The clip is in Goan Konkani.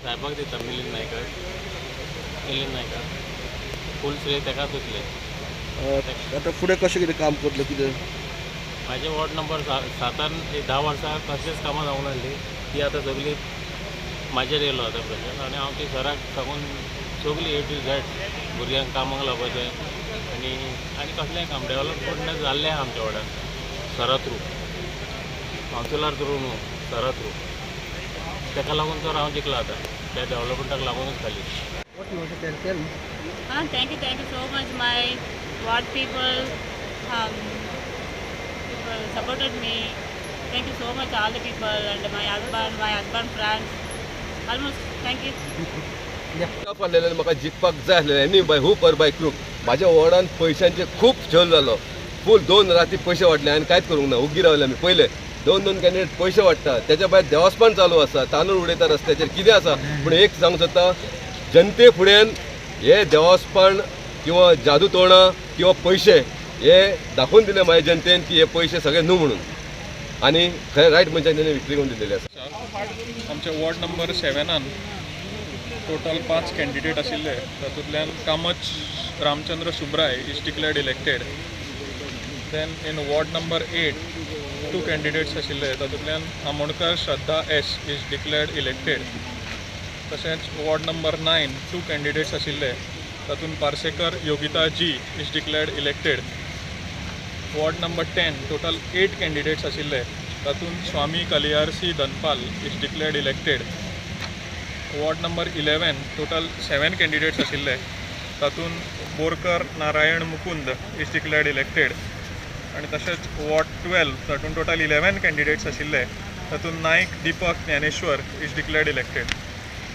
साहेबाक दिता मिलिंद नायकाक, मिलिंद नायकाक फूल श्रेय ताकाच वतलें. आतां फुडें कशें कितें काम करतलें कितें? म्हाजे वॉर्ड नंबर 7 10 वर्सां कसलीच कामां जावंक नासली, ती आतां सगळी म्हाजेर येयलो आतां प्रेशर आनी हांव ती सराक सांगून सगळी ए टू झॅड भुरग्यांक कामाक लावपाचें आनी आनी कसलेंय काम डेवलपमेंट जाल्लें आहा आमच्या वॉर्डान सरा थ्रू, कावन्सिलर थ्रू न्हू, सरा थ्रू. ताका लागून तर हांव जिखला आतां, त्या डेवलपमेंटाक लागूनच खाली. What you want to tell? Thank you so much. My ward people, people supported me. Thank you so much, all the people, and my husband friends. Almost, thank you. पडलेल्यान म्हाका जिखपाक जाय आसलेलें any by hook or by crook. म्हाज्या वॉर्डान पयशांचे खूब छल जालो, फूल 2 राती पयशे वांटले आनी कांयच करूंक ना, उग्गी रावले आमी. पयले 2 कॅन्डिडेट पयशे वांट्टा, तेच्या भायर देवास्पण चालू आसा, तांदूळ उडयता रस्त्याचेर, कितें आसा. पूण एक सांगूंक सोदता, जनते फुड्यान हे देवास्पण किंवा जादू तोणां किंवा पयशे हे दाखोवन दिले म्हाज्या जनतेन की हे पयशे सगळे न्हू म्हणून, आनी खरें रायट मनशान तेणें विक्री करून दिलेली आसा. आमच्या वॉर्ड नंबर 7 टोटल 5 कॅन्डिडेट आशिल्ले, तातूंतल्यान Kamat Ramchandra Subrai is declared elected. Then in ward number 8 2 candidates आशिल्ले, तातूंतल्यान Amonkar Shraddha S is declared elected. तशेंच वॉर्ड नंबर 9 2 कॅन्डिडेट्स आशिल्ले, तातूंत Parsekar Yogita G is declared elected. Ward number 10 total 8 candidates आशिल्ले, तातूंत Swami Kaliyarsi Dhanpal is declared elected. Ward number 11 total 7 candidates आशिल्ले, तातूंत Borkar Narayan Mukund is declared elected. आनी तशेंच वॉर्ड 12 तातूंत टोटल 11 कॅन्डिडेट्स आशिल्ले, तातूंत Naik Deepak Dnyaneshwar is declared elected.